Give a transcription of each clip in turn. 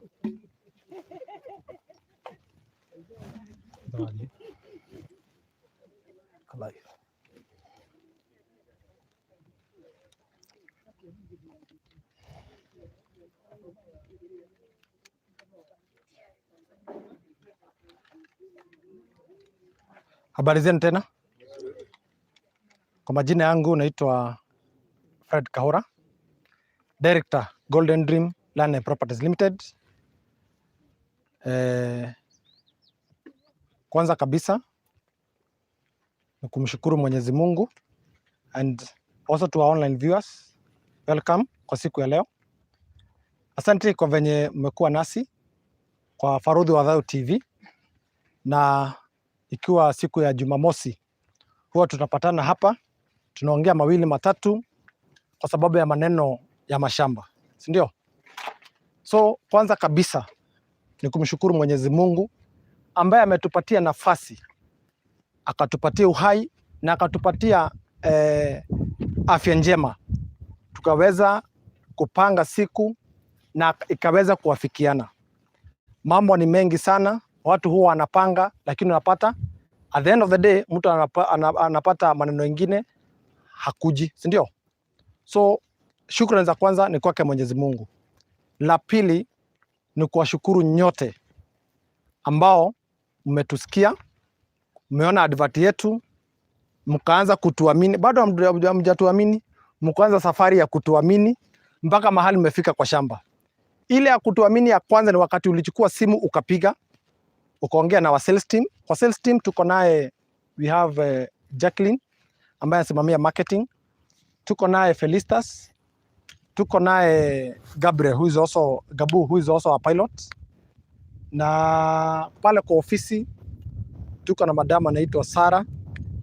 Live. Habari zenu tena. Kwa majina yangu naitwa Fred Kahora, Director, Golden Dream Land and Properties Limited. Kwanza kabisa ni kumshukuru Mwenyezi Mungu and also to our online viewers, welcome kwa siku ya leo. Asante kwa venye mmekuwa nasi kwa Farudhi wa Thayu TV, na ikiwa siku ya Jumamosi huwa tunapatana hapa tunaongea mawili matatu kwa sababu ya maneno ya mashamba, si ndio? So kwanza kabisa ni kumshukuru Mwenyezi Mungu ambaye ametupatia nafasi, akatupatia uhai na akatupatia afya njema, tukaweza kupanga siku na ikaweza kuwafikiana. Mambo ni mengi sana, watu huwa wanapanga, lakini unapata at the end of the day mtu anapata maneno mengine hakuji, si ndio? So shukrani za kwanza ni kwake Mwenyezi Mungu. La pili ni kuwashukuru nyote ambao mmetusikia, mmeona advert yetu, mkaanza kutuamini. Bado hamjatuamini, mkaanza safari ya kutuamini mpaka mahali mmefika kwa shamba. Ile ya kutuamini ya kwanza ni wakati ulichukua simu ukapiga, ukaongea na wa sales team. Kwa sales team tuko naye, we have Jacqueline ambaye anasimamia marketing, tuko naye Felistas, tuko naye Gabriel who is also Gabu, who is also a pilot, na pale kwa ofisi tuko na madam anaitwa Sara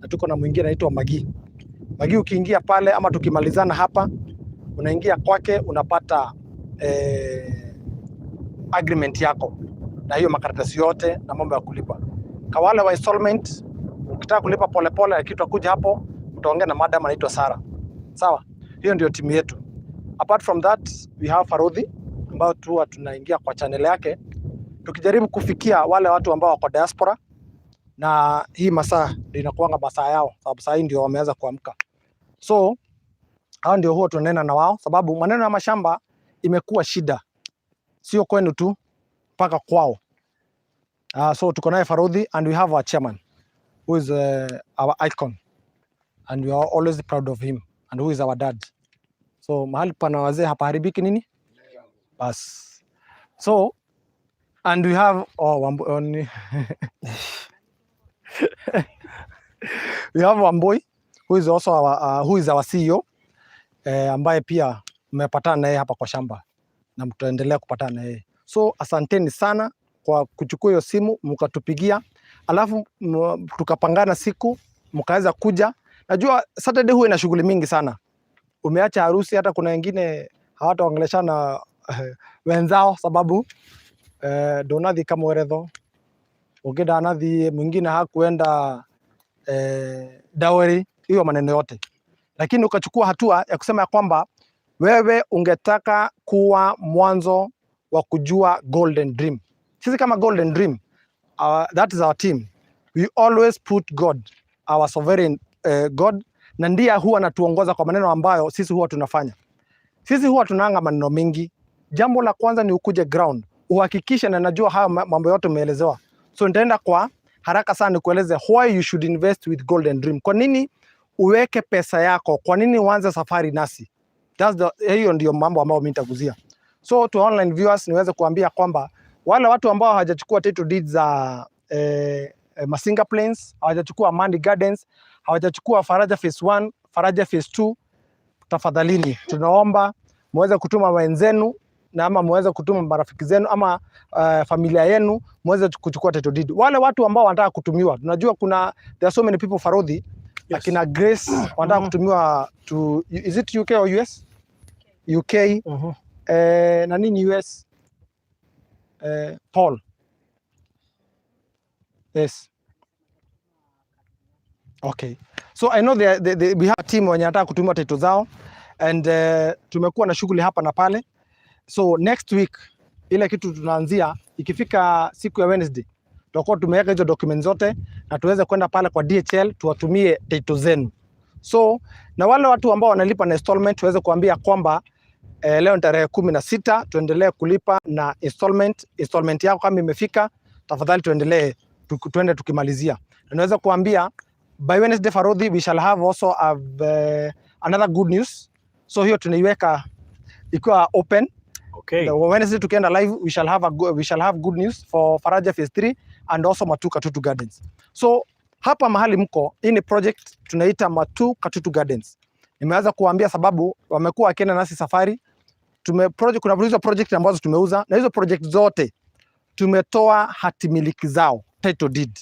na tuko na mwingine anaitwa Magi. Magi ukiingia pale ama tukimalizana hapa, unaingia kwake unapata agreement yako na hiyo makaratasi yote na mambo ya kulipa. Kwa wale wa installment, ukitaka kulipa polepole, lakini utakuja hapo utaongea na madam anaitwa Sara. Sawa, hiyo ndio timu yetu. Apart from that, we have Farudhi ambao tu tunaingia kwa channel yake tukijaribu kufikia wale watu ambao wako diaspora, na hii masaa ndio inakuanga masaa yao, sababu saa hii ndio wameanza kuamka. So hao ndio huwa tunanena na wao, sababu maneno ya mashamba imekuwa shida, sio kwenu tu, mpaka kwao. So tuko naye Farudhi and we have our chairman who is our icon and we are always proud of him and who is our dad. So mahali pana wazee hapaharibiki nini? Bas. So and we have, oh, Wambo, oh, we have Wamboi who is also our, who is our CEO, ambaye pia mmepatana naye hapa kwa shamba na mtaendelea kupatana na yeye. So asanteni sana kwa kuchukua hiyo simu mkatupigia, alafu tukapangana siku mkaweza kuja. Najua Saturday huwa ina shughuli mingi sana, umeacha harusi, hata kuna wengine hawataongeleshana wenzao sababu ndunathi kamweretho ũngĩ ndanathi, mwingine hakuenda dowry, hiyo maneno yote, lakini ukachukua hatua ya kusema ya kwamba wewe ungetaka kuwa mwanzo wa kujua Golden Dream. Sisi kama Golden Dream, that is our team. We always put God, our sovereign God, na ndiye huwa anatuongoza kwa maneno ambayo sisi huwa tunafanya. Sisi huwa tunaanga maneno mengi. Jambo la kwanza ni ukuje ground, uhakikishe, na najua hayo mambo yote umeelezewa, so nitaenda kwa haraka sana nikueleze why you should invest with Golden Dream. Kwa nini uweke pesa yako? Kwa nini uanze safari nasi? Hiyo ndio mambo ambayo mimi nitaguzia. So to online viewers, niweze kuambia kwamba wale watu ambao hawajachukua title deeds za Masinga Plains, hawajachukua Amani Gardens, hawajachukua Faraja Phase 1, Faraja Phase 2, tafadhalini tunaomba muweze kutuma wenzenu na ama muweze kutuma marafiki zenu ama familia yenu muweze kuchukua title deed. Wale watu ambao wanataka kutumiwa, tunajua kuna, there are so many people, Farudhi, akina Grace wanataka kutumiwa to, is it UK or US? UK. Na nini US? Paul. Yes. Okay. So I know we have a team wenye wanataka kutumiwa title zao and tumekuwa na shughuli hapa na pale. So next week Ile kitu tunaanzia, ikifika siku ya Wednesday tutakuwa tumeweka hizo documents zote na tuweze kwenda pale kwa DHL tuwatumie title zenu. So na wale watu ambao wanalipa na installment tuweze kuambia kwamba leo ni tarehe 16, tuendelee kulipa na installment. Installment yako kama imefika, tafadhali tuendelee tuende tukimalizia. Na naweza kuambia by Wednesday, Farodhi, we shall have also another good news. So hiyo tunaiweka ikiwa open. The Wednesday tukienda live, we shall have good news for Faraja Phase 3 and also Matu Katutu Gardens. So hapa mahali mko, hii ni project tunaita Matu Katutu Gardens. Nimeweza kuambia sababu wamekuwa wakienda nasi safari. Kuna hizo project ambazo tumeuza na hizo project zote tumetoa hati miliki zao, title deed.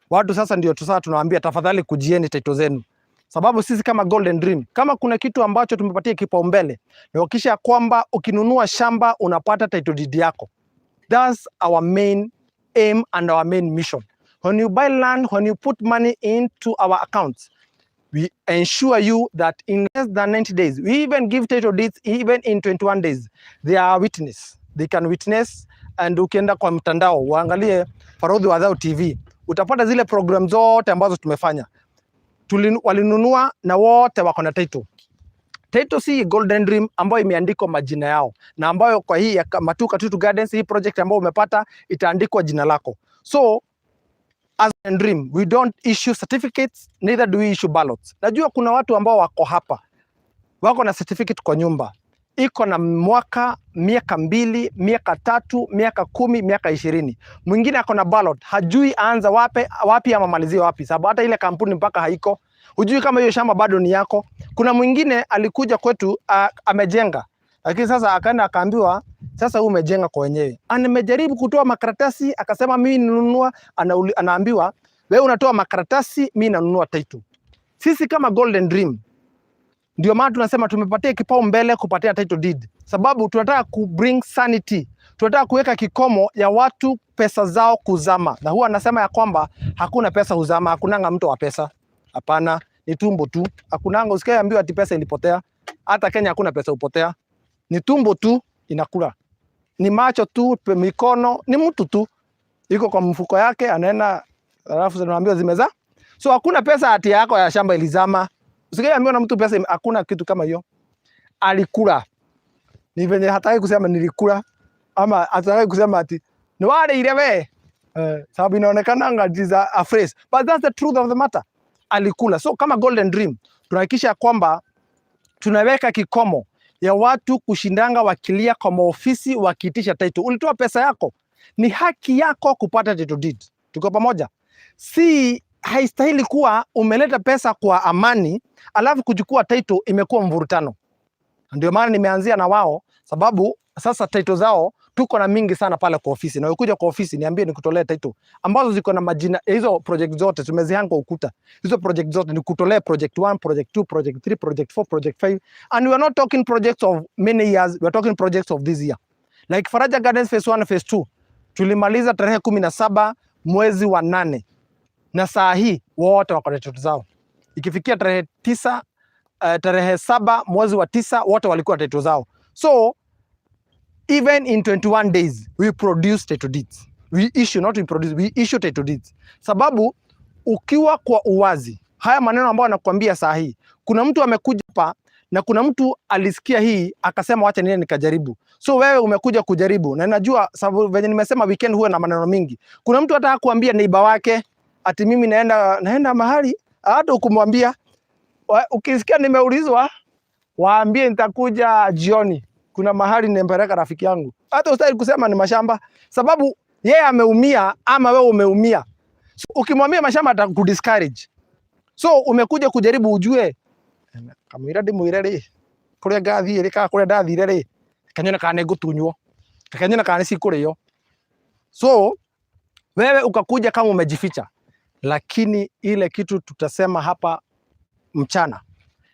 Watu sasa ndio tu sasa tunawaambia tafadhali kujieni title zenu. Sababu sisi kama Golden Dream, kama kuna kitu ambacho tumepatia kipaumbele ni kuhakikisha kwamba ukinunua shamba unapata title deed yako. That's our main aim and our main mission. When you buy land, when you put money into our accounts, we ensure you that in less than 90 days, we even give title deeds even in 21 days. They are witness. They can witness, and ukienda kwa mtandao uangalie Farodhi Wadhau TV, utapata zile program zote ambazo tumefanya. Walinunua na wote wako na title. Title si Golden Dream ambayo imeandikwa majina yao na ambayo kwa hii ya Matu Katutu Gardens, hii project ambayo umepata itaandikwa jina lako. So as Golden Dream, we don't issue certificates, neither do we issue ballots. Najua kuna watu ambao wako hapa wako na certificate kwa nyumba iko na mwaka, miaka 2, miaka 3, miaka 10, miaka 20. Mwingine ako na ballot, hajui aanza wapi, wapi ama malizie wapi, sababu hata ile kampuni mpaka haiko, hujui kama hiyo shamba bado ni yako. Kuna mwingine alikuja kwetu amejenga, lakini sasa akaenda akaambiwa sasa wewe umejenga kwa wenyewe. Amejaribu kutoa makaratasi akasema mimi ninunua, anaambiwa wewe unatoa makaratasi, mimi nanunua title. Sisi kama Golden Dream ndio maana tunasema tumepatia kipaumbele kupatia title deed, sababu tunataka ku bring sanity, tunataka kuweka kikomo ya watu pesa zao kuzama, na huwa anasema ya kwamba hakuna pesa huzama, hakunanga mtu wa pesa. Hapana, ni tumbo tu. Hakunanga, usikae ambiwa ati pesa ilipotea. Hata Kenya hakuna pesa hupotea, ni tumbo tu inakula, ni macho tu, mikono, ni mtu tu iko kwa mfuko yake, anaenda alafu tunaambiwa zimeza. So hakuna pesa ati yako ya shamba ilizama. Usikae ambiwa na mtu pesa, hakuna kitu kama hiyo. Alikula. Ni venye hataki kusema nilikula ama hataki kusema ati ni wale ile we. Sababu inaonekana it is a phrase, but that's the truth of the matter. Alikula. So kama Golden Dream tunahakikisha kwamba tunaweka kikomo ya watu kushindanga wakilia kwa maofisi wakiitisha title. Ulitoa pesa yako, ni haki yako kupata title deed. Tuko pamoja? Si haistahili kuwa umeleta pesa kwa amani alafu kuchukua title imekuwa mvurutano. Ndio maana nimeanzia na wao, sababu sasa title zao tuko na mingi sana pale kwa ofisi, na ukikuja kwa ofisi niambie nikutolee title ambazo ziko na majina. Hizo project zote tumezihang kwa ukuta, hizo project zote nikutolee project 1, project 2, project 3, project 4, project 5, and we are not talking projects of many years, we are talking projects of this year, like Faraja Gardens phase 1, phase 2 tulimaliza tarehe 17 mwezi wa 8, na saa hii wote wako na title zao. Ikifikia tarehe 9, tarehe 7 mwezi wa 9 wote walikuwa title zao. So even in 21 days we produce title deeds. We issue, not we produce, we issue title deeds. Sababu ukiwa kwa uwazi, haya maneno ambayo nakwambia saa hii, kuna mtu amekuja hapa na kuna mtu alisikia hii akasema wacha niende nikajaribu. So wewe umekuja kujaribu, na najua sababu venye nimesema weekend huwa na maneno mingi. Kuna mtu hata hakuambia neighbor wake ati mimi naenda mahali, hata ukumwambia. Ukisikia nimeulizwa, waambie nitakuja jioni, kuna mahali nimempeleka rafiki yangu. Hata ustahili kusema ni mashamba, sababu yeye ameumia ama wewe umeumia. So, ukimwambia mashamba atakudiscourage. So umekuja kujaribu ujue kamwira ndimwire ri kuria ngathie ri kana kuria ndathire ri kanyone kana nĩ ngũtunywo, kanyone kana nĩ cikũrĩo. So wewe ukakuja kama umejificha, lakini ile kitu tutasema hapa mchana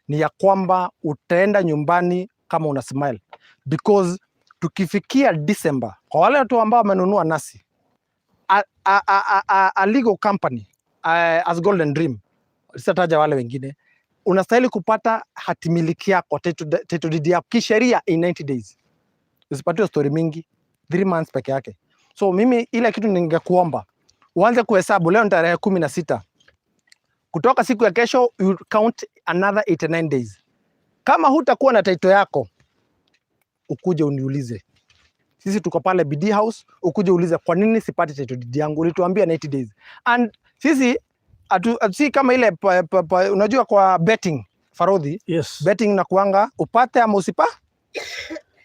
ni ya kwamba utaenda nyumbani kama una smile, because tukifikia December, kwa wale watu ambao wamenunua nasi a legal company as Golden Dream, sitataja wale wengine, unastahili kupata hatimiliki yako, title deed yako kisheria in 90 days. Usipatiwe story mingi. 3 months peke yake. So mimi ile kitu ningekuomba uanze kuhesabu, leo ni tarehe 16, kutoka siku ya kesho you count another 89 days. Kama hutakuwa na title yako, ukuje uniulize. Sisi tuko pale BD House, ukuje uulize kwa nini sipati title deed yangu, ulituambia 90 days. And sisi si kama ile pa, unajua kwa betting, Farodhi, betting na kuanga upate ama usipa.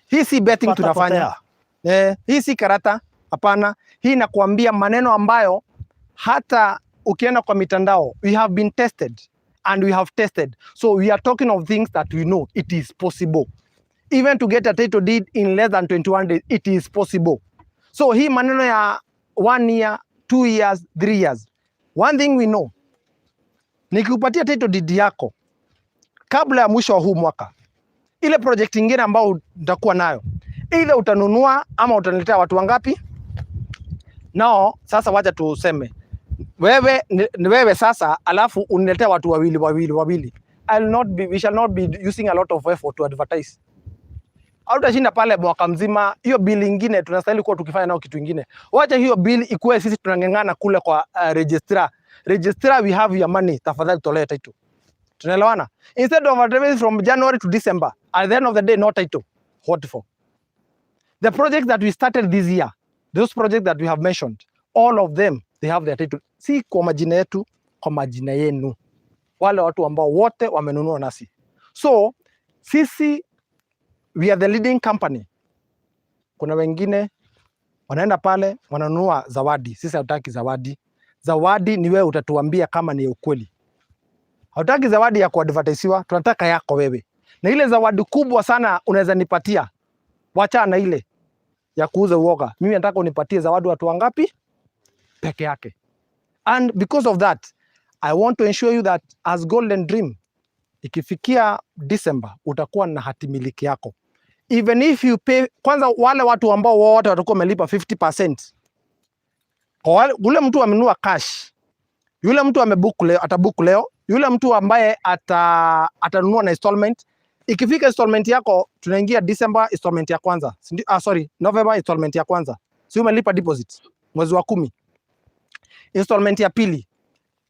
Hii si betting Pata tunafanya. potea. Eh, hii si karata, hapana. Hii nakuambia maneno ambayo hata ukienda kwa mitandao, we have been tested and we have tested. So we are talking of things that we know it is possible. Even to get a title deed in less than 21 days, it is possible. So hii maneno ya one year, 2 years, 3 years. One thing we know, nikikupatia title deed yako kabla ya mwisho wa huu mwaka, ile project ingine ambayo utakuwa nayo, either utanunua ama utaniletea watu wangapi? Nao sasa, wacha tuseme wewe ni wewe sasa, alafu uniletea watu wawili wawili wawili. I'll not be, we shall not be using a lot of effort to advertise. Hautashinda pale mwaka mzima. Hiyo bill ingine tunastahili kuwa tukifanya nao kitu ingine. Wacha hiyo bill ikuwe sisi tunang'ang'ana kule kwa registrar. Registrar, we have your money, tafadhali tolee title. Tunaelewana? Instead of advertising from January to December, at the end of the day, no title. What for? The projects that we started this year, those projects that we have mentioned, all of them, they have their title. Si kwa majina yetu, kwa majina yenu. Wale watu ambao wote wamenunua nasi. So, sisi we are the leading company. Kuna wengine wanaenda pale wananunua zawadi. Sisi hatutaki zawadi. Zawadi ni wewe utatuambia kama ni ukweli. Hatutaki zawadi ya kuadvertisiwa, tunataka yako wewe. Na ile zawadi kubwa sana unaweza nipatia, wachana na ile ya kuuza uoga. Mimi nataka unipatie zawadi watu wangapi peke yake. And because of that, I want to ensure you that as Golden Dream, ikifikia December utakuwa na hati miliki yako. Even if you pay, kwanza wale watu ambao wote watakuwa wamelipa 50%. Kwa wale, ule mtu amenunua cash, yule mtu amebook leo, atabook leo, yule mtu ambaye atanunua na installment, ikifika installment yako tunaingia December installment ya kwanza. Si ndio? Ah, sorry, November installment ya kwanza. Si umelipa deposit mwezi wa 10. Installment ya pili.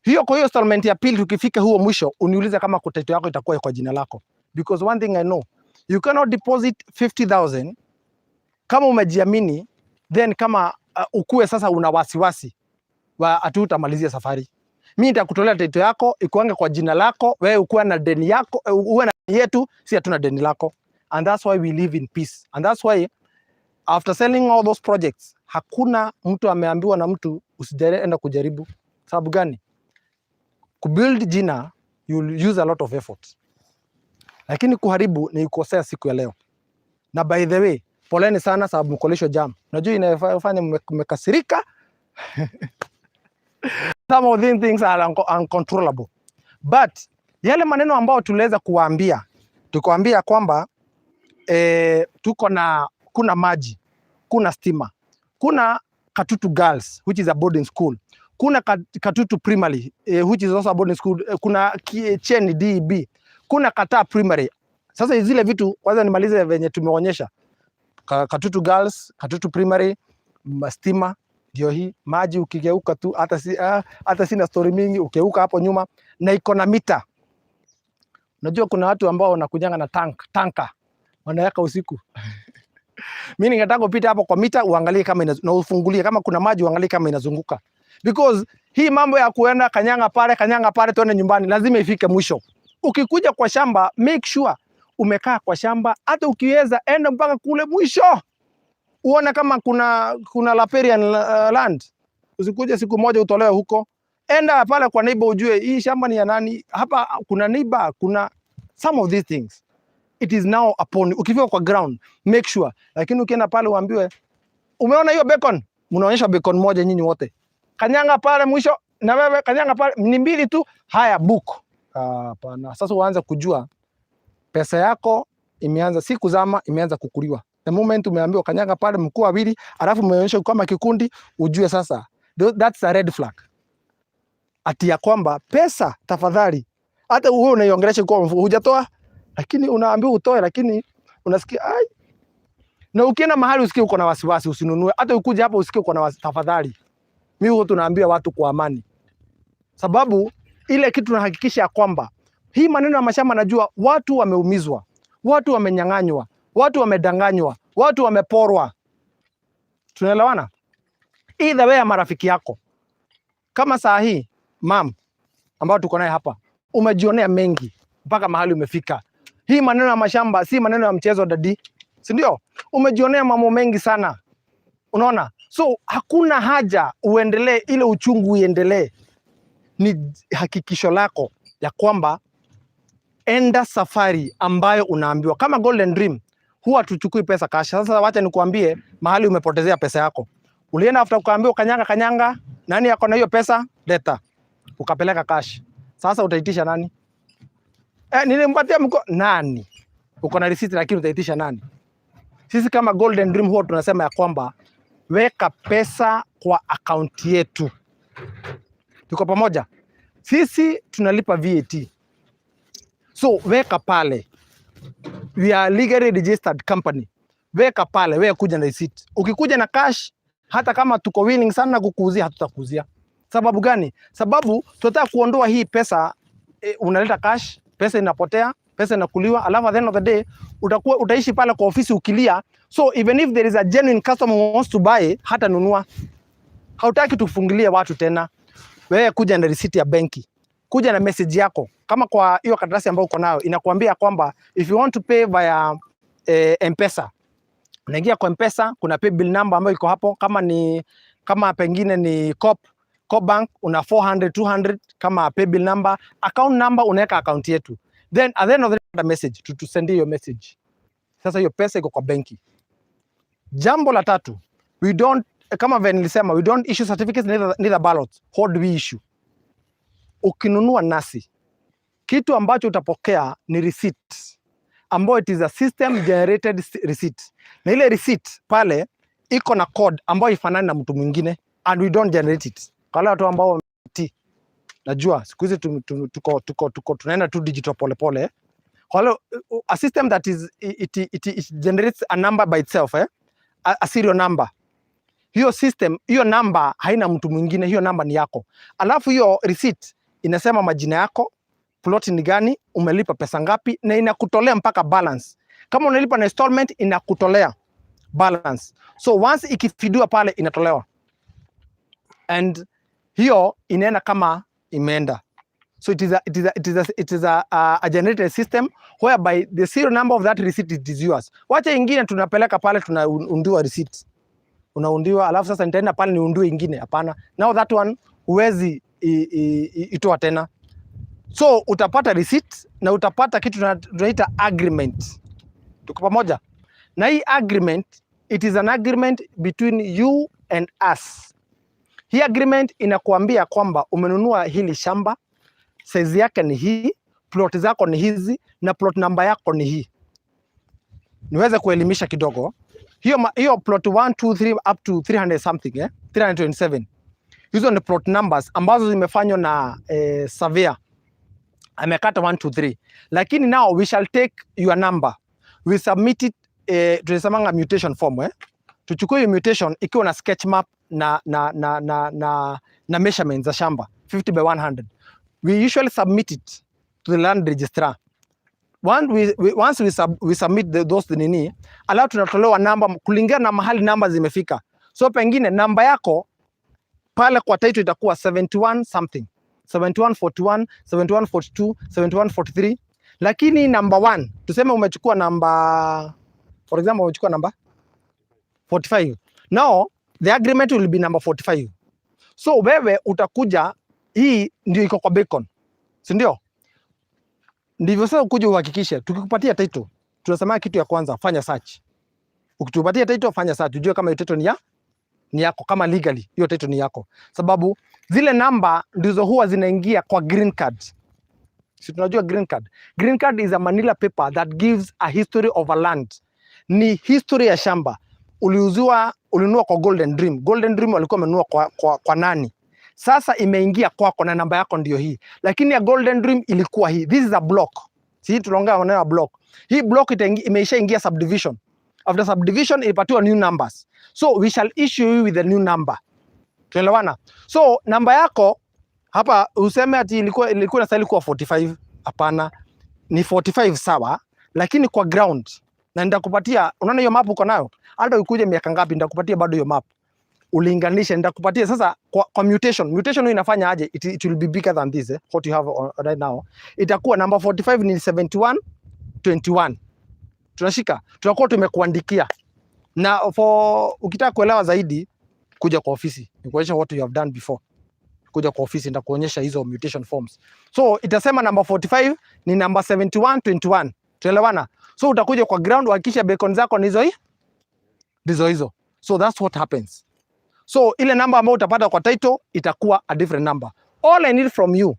Hiyo kwa hiyo installment ya pili tukifika huo mwisho uniulize kama title yako itakuwa kwa jina lako. Because one thing I know, you cannot deposit 50,000 kama umejiamini, then kama ukue sasa una wasiwasi wa ati utamalizia safari. Mimi nitakutolea title yako ikuange kwa jina lako, wewe ukuwe na deni yako, uwe na deni yetu, si hatuna deni lako. And that's why we live in peace. And that's why after selling all those projects, hakuna mtu ameambiwa na mtu usijaribu kujaribu. Sababu gani? Kubuild jina you'll use a lot of effort, lakini kuharibu ni kukosea siku ya leo. Na by the way, poleni sana sababu mkolisho jam. Unajua inafanya mmekasirika. Some of these things are uncontrollable. But yale maneno ambayo tuliweza kuwaambia, tukawaambia kwamba tuko na kuna maji, kuna stima, kuna Katutu Girls which is a boarding school, kuna Katutu Primary which is also a boarding school, kuna Cheni DEB, kuna Kataa Primary. Sasa zile vitu kwanza nimalize venye tumeonyesha Katutu Girls, Katutu Primary, stima ndio hii, maji ukigeuka tu hata sina story mingi, ukigeuka hapo nyuma na iko na mita. Unajua kuna watu ambao wanakujanga na tanka wanaweka usiku. Mimi ningetaka upite hapo kwa mita uangalie kama na ufungulie kama kuna maji uangalie kama inazunguka. Because hii mambo ya kuenda kanyanga pale tuende nyumbani lazima ifike mwisho. Ukikuja kwa shamba make sure umekaa kwa shamba, hata ukiweza enda mpaka kule mwisho uone kama kuna riparian land. Usikuje siku moja utolewe huko. Enda pale kwa neighbor ujue hii shamba ni ya nani. Hapa kuna neighbor, kuna some of these things. It is now upon ukifika kwa ground make sure, lakini ukienda pale uambiwe umeona hiyo beacon, mnaonyesha beacon moja nyinyi wote, kanyanga pale mwisho na wewe kanyanga pale, ni mbili tu. Haya, book. Hapana. Sasa uanze kujua pesa yako imeanza si kuzama, imeanza kukuliwa. The moment umeambiwa kanyanga pale mkuu wawili, alafu umeonyesha kama kikundi, ujue sasa that's a red flag, ati ya kwamba pesa, tafadhali, hata wewe unaiongelesha kwa mfuko hujatoa, lakini unaambiwa utoe, lakini unasikia ai. Na ukienda mahali usikie uko na wasiwasi, usinunue. Hata ukuje hapa usikie uko na wasiwasi, tafadhali. Mimi huwa tunaambia watu kwa amani, sababu ile kitu tunahakikisha ya kwamba hii maneno ya mashamba, najua watu wameumizwa, watu wamenyang'anywa, watu wamedanganywa, watu wameporwa. Tunaelewana? Either way ya marafiki yako, kama saa hii mum ambao tuko naye hapa, umejionea mengi mpaka mahali umefika. Hii maneno ya mashamba si maneno ya mchezo daddy, si ndio? Umejionea mambo mengi sana, unaona? So hakuna haja uendelee ile uchungu uendelee. Ni hakikisho lako ya kwamba enda safari ambayo unaambiwa. Kama Golden Dream huwa tuchukui pesa cash. Sasa wacha nikuambie mahali umepotezea pesa yako. Ulienda after ukaambiwa kanyanga kanyanga, nani ako na hiyo pesa? Leta. Ukapeleka cash. Sasa utaitisha nani? Eh, nilimpatia mko nani? Uko na receipt lakini utaitisha nani? Sisi kama Golden Dream huwa tunasema ya kwamba weka pesa kwa akaunti yetu. Tuko pamoja? Sisi tunalipa VAT. So weka pale. We are legally registered company. Weka pale, wewe kuja na receipt. Ukikuja na cash, hata kama tuko willing sana kukuuzia, hatutakuuzia. Sababu gani? Sababu tunataka kuondoa hii pesa unaleta cash, pesa inapotea, pesa inakuliwa, alafu at the end of the day utakuwa utaishi pale kwa ofisi ukilia. So even if there is a genuine customer who wants to buy, hata nunua. Hautaki tufungilie watu tena. Wewe kuja na receipt ya benki, kuja na message yako, kama kwa hiyo karatasi ambayo uko nayo inakuambia kwamba if you want to pay via M-Pesa, unaingia kwa M-Pesa, kuna pay bill number ambayo iko hapo, kama pengine ni Co-op Bank una 400 200 kama pay bill number, account number unaweka account yetu, then at the end of the message tutusendie hiyo message. Sasa hiyo pesa iko kwa benki. Jambo la tatu, we don't, kama vile nilisema, we don't issue certificates neither ballots. What do we issue? Ukinunua nasi, kitu ambacho utapokea ni receipt ambayo it is a system generated receipt, na ile receipt pale iko na code ambayo ifanani na mtu mwingine and we don't generate it. Kwa wale watu ambao najua siku hizi tuko tunaenda tu digital pole pole. Kwa hiyo a system that is it generates a number by itself, eh? A serial number. Hiyo system, hiyo namba haina mtu mwingine, hiyo namba ni yako. Alafu hiyo receipt inasema majina yako, plot ni gani, umelipa pesa ngapi, na inakutolea mpaka balance. Kama unalipa na installment, inakutolea balance. So once ikifidiwa pale inatolewa, and hiyo inaenda kama imeenda. So it is a generated system whereby the serial number of that receipt, it is yours. Wacha ingine tunapeleka pale tunaundiwa receipt. Unaundiwa, alafu sasa nitaenda pale niundue ingine. Hapana. Now that one huwezi itoa tena. So utapata receipt na utapata kitu tunaita agreement. Tuko pamoja? Na hii agreement, it is an agreement between you and us. Hii agreement inakuambia kwamba umenunua hili shamba, size yake ni hii, plot zako ni hizi na plot number yako ni hii. Niweze kuelimisha kidogo. Hiyo plot 1 2 3 up to 300 something, eh? 327. Hizo ni plot numbers ambazo zimefanywa na surveyor. Amekata 1 2 3. Lakini now we shall take your number. We submit it, tunasemanga mutation form, eh? Tuchukue hiyo mutation ikiwa na sketch map na measurements za shamba 50 by 100. We usually submit it to the land registrar. Once we submit those nini, alafu tunatolewa namba kulingana na mahali namba zimefika. So pengine namba yako pale kwa title itakuwa 71 something, 71 41, 71 42, 71 43, lakini number one, tuseme umechukua namba, for example umechukua namba 45, now the agreement will be number 45. So wewe utakuja, hii ndio iko kwa Beacon, si ndio? Ndivyo sasa ukuje uhakikishe, tukikupatia title, tunasema kitu ya kwanza, fanya search. Ukitupatia title, fanya search, ujue kama hiyo title ni yako, kama legally hiyo title ni yako, sababu zile namba ndizo huwa zinaingia kwa green card. Si tunajua green card? Green card is a manila paper that gives a history of a land. Ni history ya shamba. Uliuziwa, ulinunua kwa Golden Dream. Golden Dream walikuwa wamenunua kwa nani? Sasa imeingia kwako na namba yako ndio hii, lakini ya Golden Dream ilikuwa hii. This is a block. Si tunaongea maneno ya block. Hii block imeishaingia subdivision. After subdivision ilipatiwa new numbers. So we shall issue you with a new number. Tuelewana? So namba yako hapa useme ati ilikuwa inastahili kuwa 45. Hapana, ni 45 sawa, lakini kwa ground na nitakupatia. Unaona hiyo map uko nayo, hata ukuje miaka ngapi, nitakupatia bado hiyo map ulinganishe. Nitakupatia sasa kwa mutation. Mutation hiyo inafanya aje? It will be bigger than this, eh, what you have on, right now. Itakuwa number 45 ni 71 21. Tunashika, tunakuwa tumekuandikia. Na for ukitaka kuelewa zaidi, kuja kwa ofisi nikuonyesha what you have done before. Kuja kwa ofisi nitakuonyesha hizo mutation forms. So itasema number 45 ni number 71 21. Tuelewana? So utakuja kwa ground uhakikishe beacon zako ni hizo hii ndizo hizo. So that's what happens. So ile namba ambayo utapata kwa title itakuwa a different number. All I need from you,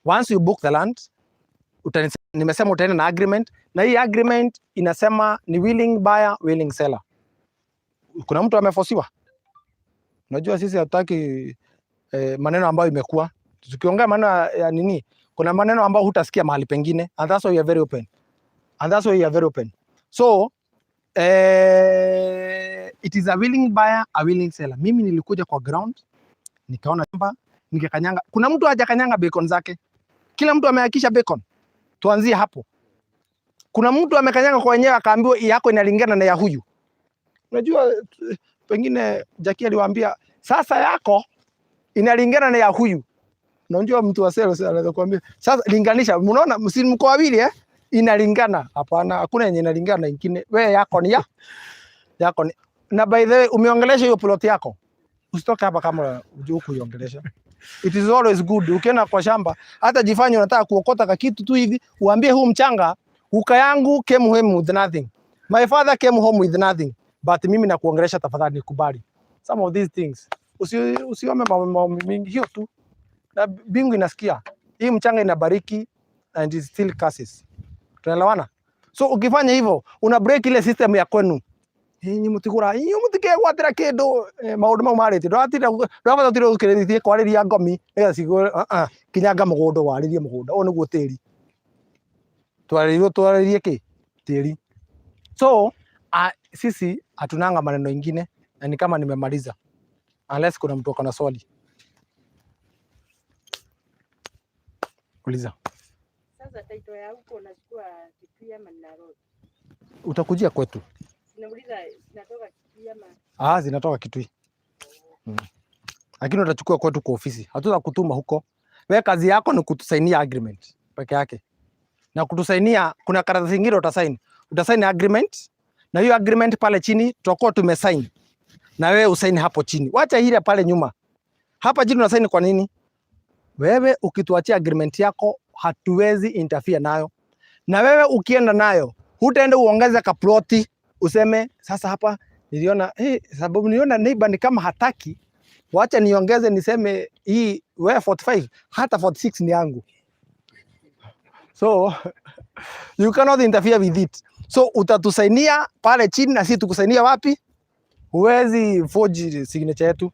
once you book the land, nimesema utaenda na agreement, na hii agreement inasema ni willing buyer, willing seller. Kuna mtu amefosiwa? Unajua sisi hatutaki maneno ambayo imekuwa tukiongea maneno ya nini, kuna maneno ambayo hutasikia mahali pengine, and that's why we are very open, and that's why we are very open. So it is a willing buyer, a willing seller. Mimi nilikuja kwa ground nikaona shamba nikakanyanga. Kuna mtu hajakanyanga beacon zake? Kila mtu amehakikisha beacon. Tuanzie hapo. Kuna mtu amekanyanga kwa wenyewe akaambiwa hii yako inalingana na ya huyu? Unajua pengine Jackie aliwaambia sasa yako inalingana na ya huyu. Unajua mtu wa sales anaweza kuambia sasa linganisha, unaona msi mko wawili, eh? Inalingana. Hapana, hakuna yenye inalingana na ingine. Wewe yako ni ya yako ni na by the way umeongelesha hiyo plot yako. Usitoke hapa kama hujui kuiongelesha. It is always good. Ukienda kwa shamba, hata jifanye unataka kuokota kakitu tu hivi, uambie huu mchanga, guka yangu came home with nothing. My father came home with nothing. But mimi nakuongelesha, tafadhali nikubali. Some of these things. Usiome mambo mingi hiyo tu. Na mbingu inasikia. Hii mchanga inabariki and it still curses. Tunaelewana? So ukifanya hivyo una break ile system ya kwenu. Inyi mutigura, inyu mutikegwatira kindu, maundu mau marĩtie ndũratinda ndũrabata ũtinde ũkĩrĩtie kwarĩria ngomi nĩgetha cigũre. Kinyanga mũgũnda warĩrie mũgũnda ũyũ nĩguo tĩri twarĩirwo twarĩrie kĩ tĩri. So sisi hatunanga maneno ingine na ni kama nimemaliza, unless kuna mtu akona swali, uliza. Sasa title ya huko unachukua Kitui ama Nairobi? Utakujia kwetu. Sinauliza zinatoka Kitui ama Ah, zinatoka Kitui. Lakini utachukua kwetu kwa ofisi, hatuta kutuma huko. Wewe kazi yako ni kutusainia agreement peke yake, na kutusainia, kuna karatasi zingine utasign, utasign agreement, na hiyo agreement pale chini tutakuwa tumesign, na wewe usaini hapo chini. Wacha ile pale nyuma, hapa chini unasaini kwa nini? Wewe ukituachia agreement yako hatuwezi interfere nayo, na wewe ukienda nayo hutaenda uongeze kaploti useme sasa hapa niliona sababu niliona neighbor ni kama hataki, wacha niongeze niseme hii wewe 45 hata 46 ni yangu. So you cannot interfere with it. So utatusainia pale chini na sisi tukusainia wapi? Huwezi forge signature yetu.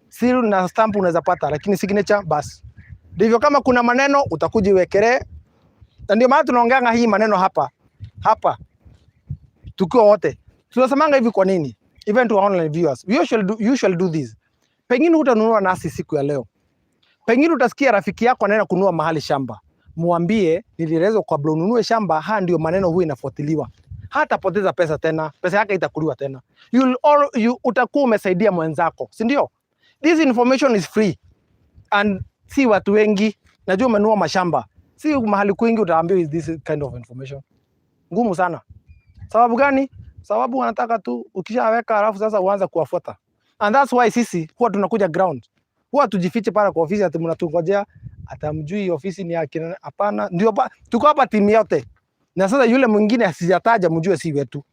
Seal na stamp unaweza pata, lakini signature basi. Ndivyo kama kuna maneno utakuja uwekelee, na ndio maana tunaongeanga hii maneno hapa hapa tukiwa wote tunasemanga hivi. Kwa nini? Even to our online viewers, we usually do this. Pengine hutanunua nasi siku ya leo, pengine utasikia rafiki yako anaenda kununua mahali shamba, mwambie nilielezwa kabla ununue shamba, haya ndio maneno huwa inafuatiliwa. Hatapoteza pesa tena, pesa yake itakuliwa tena. Utakuwa umesaidia mwenzako, si ndio? This information is free and si watu wengi najua umenunua mashamba, si mahali kwingi utaambiwa is this kind of information. Ngumu sana. Sababu gani? Sababu wanataka tu ukishaweka, alafu sasa uanze kuwafuata. And that's why sisi huwa tunakuja ground, huwa tujifiche pale kwa ofisi ati mnatungojea, atamjui ofisi ni yake. Hapana, ndio tuko hapa timu yote, na sasa yule mwingine asijataja, mjue si wetu,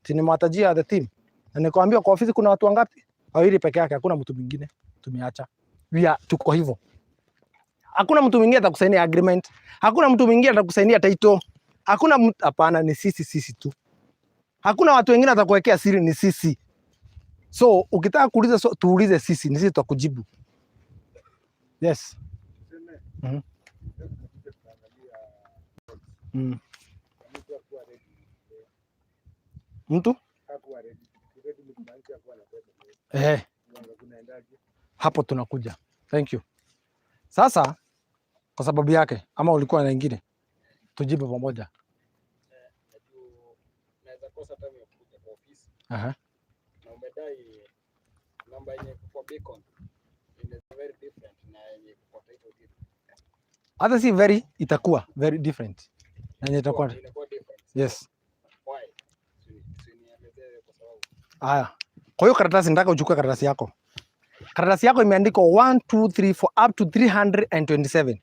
si nimewatajia the team, na nikwambia kwa ofisi kuna watu wangapi? Wawili peke yake, hakuna mtu mwingine tumeacha. We are tuko hivyo. Hakuna mtu mwingine atakusainia agreement, hakuna mtu mwingine atakusainia title, hakuna mtu, hapana, ni sisi sisi tu. Hakuna watu wengine atakuwekea siri, ni sisi. So ukitaka kuuliza, so, tuulize sisi, ni sisi tutakujibu. Yes. Mtu hapo tunakuja. Thank you. Sasa kwa sababu yake, ama ulikuwa na ingine, tujibu pamoja. Naweza kosa time ya kuja kwa ofisi na umedai namba yenye iko kwa beacon is very different na yenye iko kwa title deed. Hata si very, itakuwa very different na yenye itakuwa Inakuwa different. Yes. Why? Si nielezee kwa sababu. Haya, kwa hiyo karatasi, nataka uchukue karatasi yako. Karatasi yako imeandikwa 1 2 3 4 up to 327.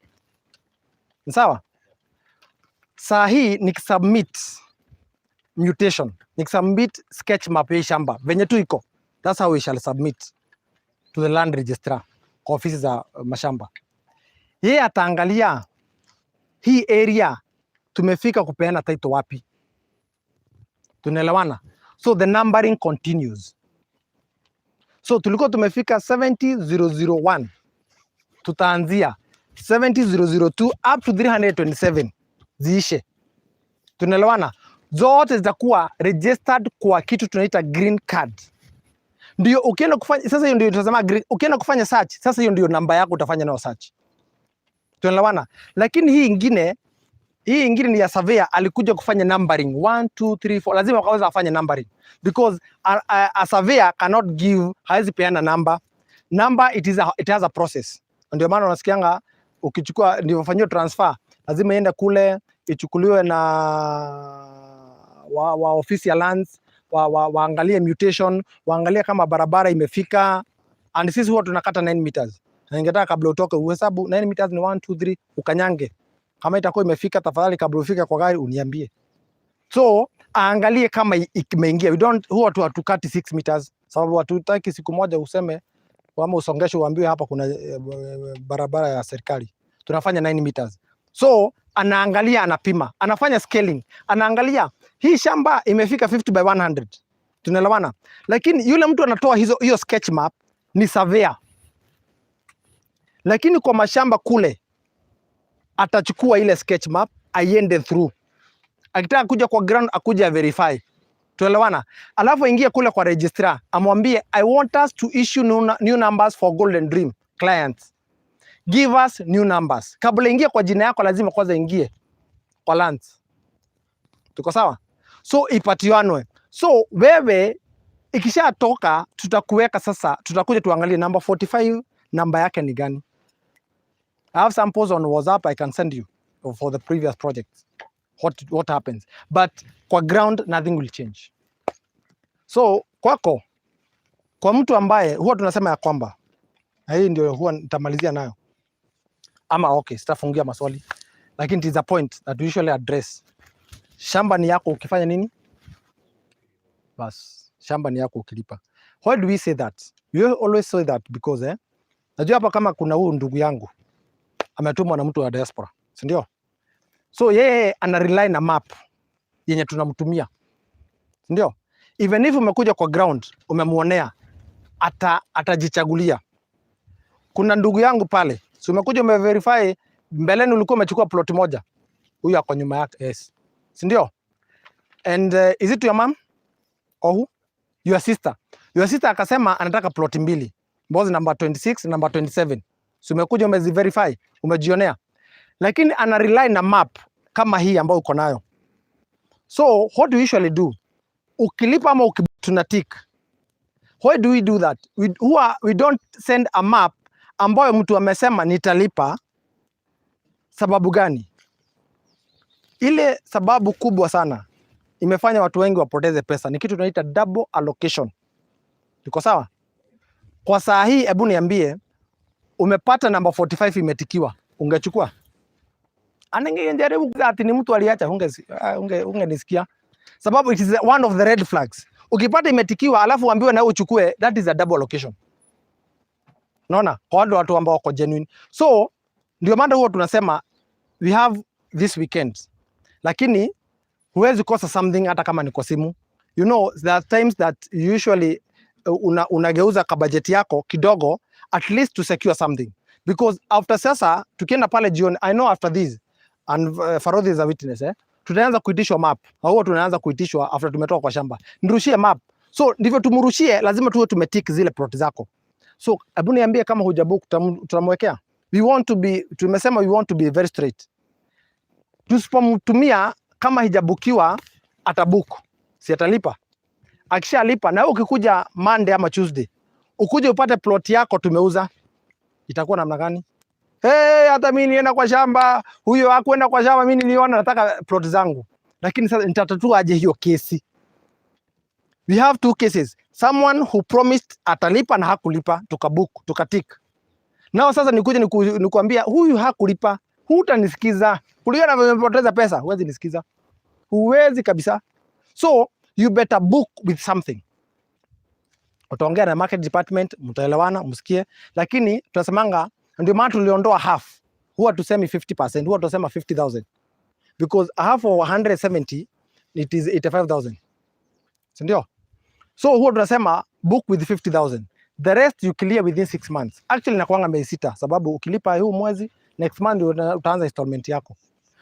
Ni sawa? Saa hii nikisubmit mutation, nikisubmit sketch map ya hii shamba venye tu iko, that's how we shall submit to the land registrar kwa ofisi za mashamba. Yeye ataangalia hii area tumefika kupeana title wapi. Tunaelewana? So the numbering continues. So tulikuwa tumefika 70001, tutaanzia 70002 up to 327 ziishe. Tunaelewana? Zote zitakuwa registered kwa kitu tunaita green card. Ndio ukienda kufanya sasa, hiyo ndio tunasema green. Ukienda kufanya search sasa, hiyo ndio namba yako utafanya nayo search. Tunaelewana? Lakini hii ingine ni ya surveyor, alikuja kufanya numbering 1 2 3 4, lazima wakaweza afanye numbering because a surveyor cannot give, hawezi peana number. Number it has a process. Ndio maana unasikianga ukichukua, ndio ufanyiwe transfer, lazima iende kule ichukuliwe na wa ofisi ya lands waangalie mutation, waangalie kama barabara imefika. And sisi huwa tunakata 9 meters, na ningetaka kabla utoke uhesabu 9 meters ni 1 2 3, ukanyange. Kama itakuwa imefika, tafadhali kabla ufike kwa gari uniambie. So aangalie kama imeingia. We don't, huwa tu hatukati 6 meters sababu hatutaki siku moja useme ama usongeshe uambiwe hapa kuna barabara ya serikali. Tunafanya 9 meters. So anaangalia, anapima, anafanya scaling, anaangalia hii shamba imefika 50 by 100. Tunaelewana? Lakini yule mtu anatoa hiyo sketch map ni surveyor. Lakini kwa mashamba kule atachukua ile sketch map aiende through. Akitaka kuja kwa ground akuja verify. Tuelewana? Alafu aingie kule kwa registrar amwambie, "I want us to issue new numbers for Golden Dream clients. Give us new numbers." Kabla ingie kwa jina yako lazima kwanza ingie kwa lands. Tuko sawa? So ipatianwe. So wewe ikishatoka tutakuweka sasa, tutakuja tuangalie number 45 namba yake ni gani. I have samples on WhatsApp I can send you for the previous projects. What happens. But kwa ground nothing will change. So kwako, kwa mtu ambaye huwa tunasema ya kwamba, na hii ndio huwa nitamalizia nayo, ama okay, sitafungia maswali, lakini it is a point that we usually address. Shamba ni yako ukifanya nini? Bas, shamba ni yako ukilipa. Why do we say that? We always say that because najua hapa kama kuna huyu ndugu yangu ametumwa na mtu wa diaspora, si ndio? So yeye ana rely na map yenye tunamtumia, si ndio? Even if umekuja kwa ground umemuonea, atajichagulia. Kuna ndugu yangu pale, si umekuja umeverify, mbeleni ulikuwa umechukua plot moja, huyu ako nyuma yake, yes, si ndio? And is it your mom or who? Your sister. Your sister akasema anataka plot mbili, Mbozi number 26, number 27. Si umekuja umeziverify, umejionea, lakini ana rely na map kama hii ambayo uko nayo. So what do you usually do? Ukilipa ama tuna tick. Why do we do that? Huwa we don't send a map ambayo mtu amesema nitalipa. Sababu gani? Ile sababu kubwa sana imefanya watu wengi wapoteze pesa ni kitu tunaita double allocation. Tuko sawa? Kwa saa hii, hebu niambie, umepata namba 45 imetikiwa, ungechukua? Aningejaribu ati ni mtu aliacha, ungenisikia? Sababu it is one of the red flags. Ukipata imetikiwa alafu uambiwe na wewe uchukue, that is a double allocation. Unaona? Kwa wale watu ambao wako genuine. So ndio maana huwa tunasema we have this weekend, lakini huwezi kosa something hata kama ni kwa simu. You know, there are times that usually unageuza ka budget yako kidogo at least to secure something, because after sasa tukienda pale jioni, I know after this and Farodhi is a witness, eh? Tutaanza kuitishwa map. Na huwa tunaanza kuitishwa after tumetoka kwa shamba. Nirushie map. So ndivyo tumrushie, lazima tuwe tumetick zile plot zako. So hebu niambie kama hujabook tutamwekea. We want to be, tumesema we want to be very straight. Tusipomtumia kama hijabukiwa atabook. Si atalipa. Akishalipa na wewe ukikuja Monday ama Tuesday, ukuje upate plot yako tumeuza, itakuwa namna gani? Hey, hata mimi nienda kwa shamba, huyo hakuenda kwa shamba, mimi niliona nataka plot zangu. Lakini sasa nitatatua aje hiyo kesi? We have two cases. Someone who promised atalipa na hakulipa, tukabook, tukatik. Nao sasa nikuje nikuambia huyu hakulipa, hutanisikiza. Kulingana na vile umepoteza pesa, huwezi nisikiza. Huwezi kabisa. So you better book with something. Utaongea na market department, mtaelewana, msikie. Lakini tunasemanga ndio maana tuliondoa half. Huwa tusemi 50%, huwa tunasema 50,000. Because a half of 170 it is 85,000. Si ndio? So huwa tunasema book with 50,000. The rest you clear within 6 months. Actually inakuanga miezi 6 sababu ukilipa huu mwezi, next month ndio utaanza installment yako.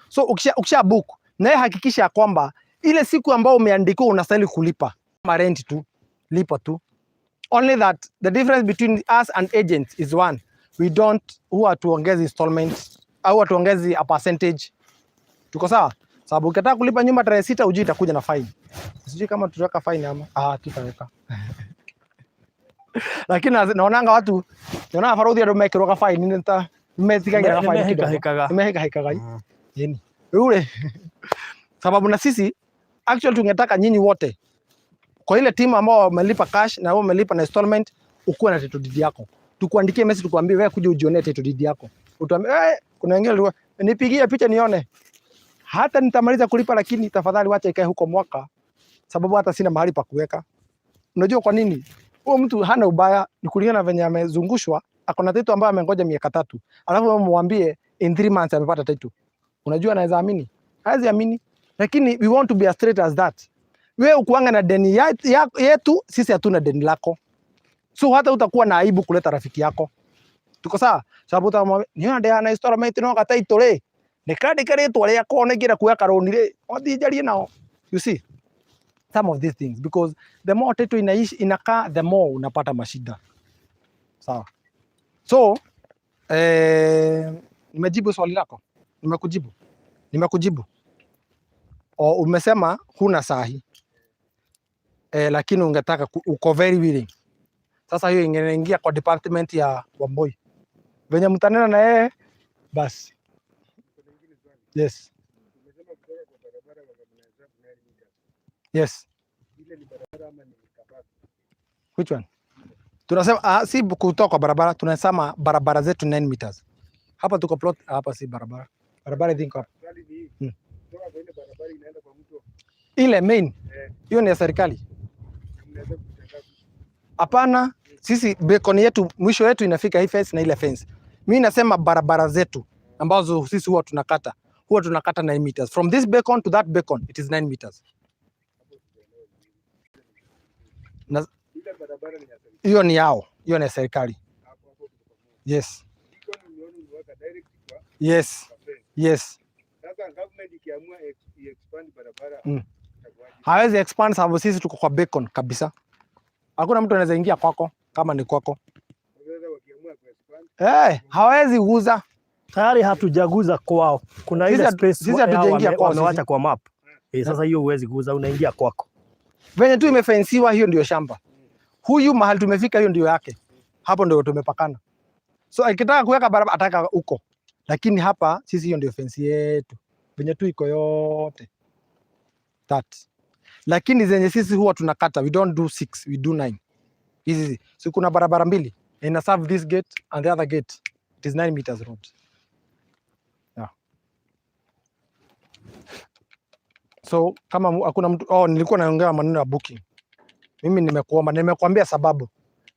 So ukisha book, naye hakikisha ya kwamba ile siku ambayo umeandikiwa unastahili kulipa. Kama rent tu, lipa tu. Only that the difference between us and agents is one. We don't, huwa hatuongezi installment au hatuongezi a percentage. Tuko sawa? Sababu ukitaka kulipa nyumba tarehe 6 ujui itakuja na fine. Sijui kama tutaweka fine ama tutaweka. Lakini naonanga watu, naonanga baruthi andu mekirwo fine ni ta metigagira fine kidogo. Nĩmehĩkahĩkaga. Nimehĩkahĩkaga. Yeni. Rĩu rĩ, sababu na sisi actually tungetaka nyinyi wote kwa ile timu ambao wamelipa cash na wao wamelipa na installment, ukuwe na title deed yako. Tukuandikie message tukwambie wewe kuja ujionee title deed yako. Utuambie kuna wengine walikuwa nipigie picha nione. Hata nitamaliza kulipa, lakini tafadhali wacha ikae huko mwaka, sababu hata sina mahali pa kuweka. Unajua kwa nini? Huyo mtu hana ubaya, ni kulingana na venye amezungushwa, ako na title ambayo amengoja miaka 3. Alafu wewe mwambie in 3 months amepata title. Unajua anaweza amini? Hawezi amini. Lakini we want to be as straight as that. Wewe ukuanga na deni yetu, sisi hatuna deni lako. So hata utakuwa na aibu kuleta rafiki yako. Tuko sawa? Sababu utamwambia niona ndia na installment no gata title rĩ. Nĩkandĩke rĩtwa rĩakwa nĩngĩenda kuoya karũni rĩ. Wathiĩ njarie nao. You see? Some of these things, because the more title inaishi inakaa, the more unapata mashida. Sawa. So nimejibu swali lako? Nimekujibu. Nimekujibu. O, umesema huna sahi. Lakini ungetaka uko very willing. Sasa hiyo ingeingia kwa department ya Wamboi. Venye mtanena na yeye basi. Yes. Umesema kutoka kwa barabara mnahesabu 9 meters. Yes. Ile ni barabara ama ni kabati? Which one? Tunasema si kutoka kwa barabara, tunasema barabara zetu 9 meters. Hapa tuko plot, hapa si barabara. Barabara I think hapa. Swali ni hii. Kutoka kwa ile barabara inaenda kwa mto. Ile main. Hiyo ni ya serikali. Mnaweza kutangaza. Hapana, sisi beacon yetu mwisho yetu inafika hii fence na ile fence. Mimi nasema barabara zetu ambazo sisi huwa tunakata 9 meters. From this beacon to that beacon it is 9 meters. Na Ile barabara ni ya serikali. Hiyo ni yao, hiyo ni ya serikali. Hapo hapo tuko pamoja. Yes. Beacon umeona umeweka direct kwa Yes. kwa fence. Yes. Sasa government ikiamua expand barabara itakuwaje? Hawezi expand sababu sisi tuko kwa beacon kabisa. Hakuna mtu anaweza ingia kwako kama ni kwako. Sasa wakiamua ku expand Hawezi guza. Tayari hatujaguza kwao. Kuna Sisi ile space sisi hatujaingia kwao sisi. wamewacha kwa map. Sasa hiyo huwezi guza, unaingia kwako. Venye tu imefensiwa, hiyo ndio shamba. Huyu mahali tumefika, hiyo ndio yake. Hapo ndio tumepakana. So akitaka kuweka barabara ataka huko, lakini hapa sisi hiyo ndio fence yetu, venye tu iko yote that. Lakini zenye sisi huwa tunakata, we don't do six, we do nine. Hizi si kuna barabara mbili ina serve this gate and the other gate, it is 9 meters road. Yeah. So kama hakuna mtu, oh, nilikuwa naongea maneno ya booking. Mimi nimekuomba, nimekuambia sababu.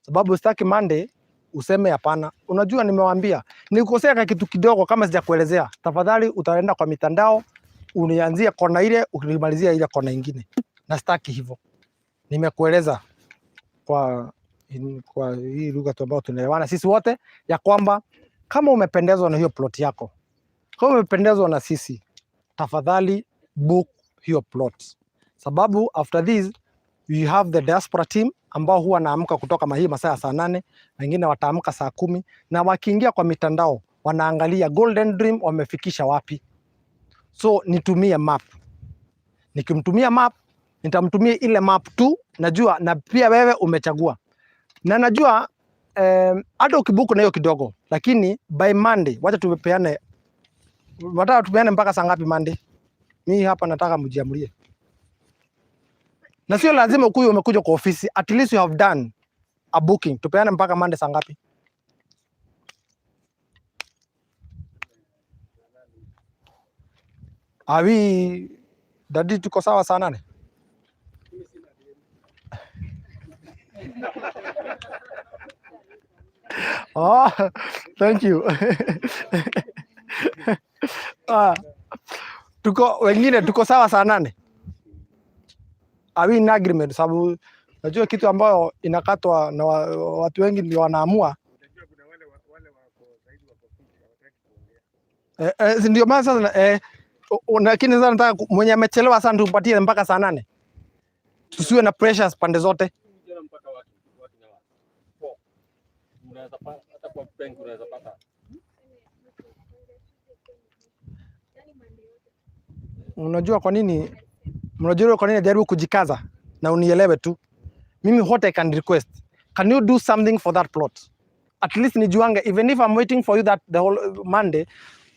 Sababu sitaki Monday useme hapana. Unajua nimewaambia, nikukosea ka kitu kidogo kama sijakuelezea, tafadhali utaenda kwa mitandao unianzie kona ile ukimalizia ile kona ingine. Na sitaki hivyo. Nimekueleza kwa hii lugha tu ambayo tunaelewana sisi wote ya kwamba kama umependezwa na hiyo plot yako, kama umependezwa na sisi, tafadhali Book hiyo plot, sababu after this we have the diaspora team ambao huwa naamka kutoka hii masaa ya saa 8, wengine wataamka saa 10, na wakiingia kwa mitandao wanaangalia Golden Dream wamefikisha wapi. So nitumie map, nikimtumia map nitamtumia ile map tu, najua na pia wewe umechagua na najua hata ukibook na hiyo kidogo, lakini by Monday, wacha tupeane, nataka tupeane mpaka saa ngapi Monday? Mi hapa nataka mjiamulie, na sio lazima ukuye umekuja kwa ofisi, at least you have done a booking. Tupeane mpaka Monday saa ngapi? Awi daddy, tuko sawa saa 8? Oh, thank you. Ah, tuko wengine tuko sawa saa 8? Are we in agreement? Sababu najua kitu ambayo inakatwa na watu wengi ndio wanaamua. Si ndio maana sasa lakini sasa nataka mwenye amechelewa sana tumpatie mpaka saa 8, tusiwe na pressures pande zote. Tena mpaka working hours. 4. Unaweza pata hata kwa bank unaweza pata. Unajua kwa nini? Mnajua kwa nini najaribu kujikaza na unielewe tu. Mimi what I can request, can you do something for that plot? At least nijuange even if I'm waiting for you that the whole Monday,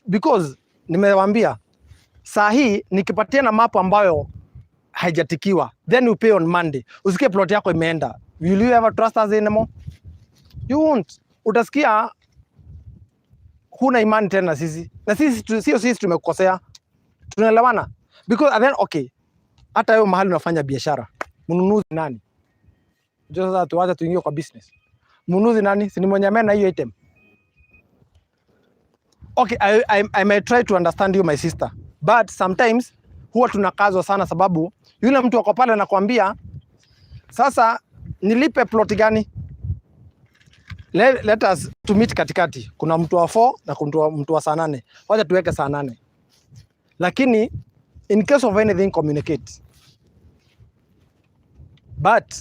because nimewaambia saa hii nikipatia na map ambayo haijatikiwa, then you pay on Monday. Usikie plot yako imeenda. Will you ever trust us anymore? You won't. Utasikia huna imani tena sisi. Na sisi sio sisi tumekukosea. Tunaelewana? Because and then okay, hata wewe mahali unafanya biashara, mnunuzi nani? Ndio sasa tuache tuingie kwa business. Mnunuzi nani? Si ni mwenye ameona hiyo item. Okay, I may try to understand you my sister, but sometimes huwa tunakazwa sana sababu yule mtu ako pale anakuambia sasa nilipe plot gani? Let us to meet katikati. Kuna mtu wa 4 na kuna mtu wa saa 8. Wacha tuweke saa 8. Lakini in case of anything communicate. But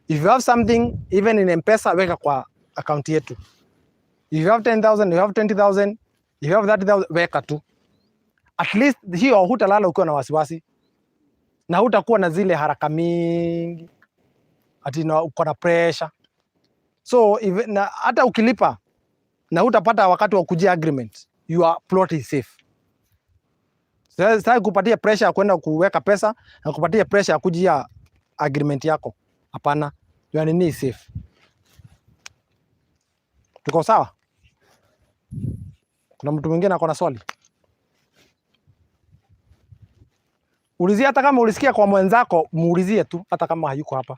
if you have something even in M-Pesa weka kwa account yetu. If you have 10,000, you have 20,000, if you have 30,000 weka tu. At least hiyo hutalala ukiwa na wasiwasi. Na hutakuwa na zile haraka mingi. Ati na uko na pressure. So if, na hata ukilipa na hutapata wakati wa kujia agreement, your plot is safe. Sasa kupatia pressure ya kwenda kuweka pesa na kupatia pressure ya kujia agreement yako. Hapana, your nini is safe. Tuko sawa? Kuna mtu mwingine ako na swali? Ulizia, hata kama ulisikia kwa mwenzako, muulizie tu hata kama hayuko hapa.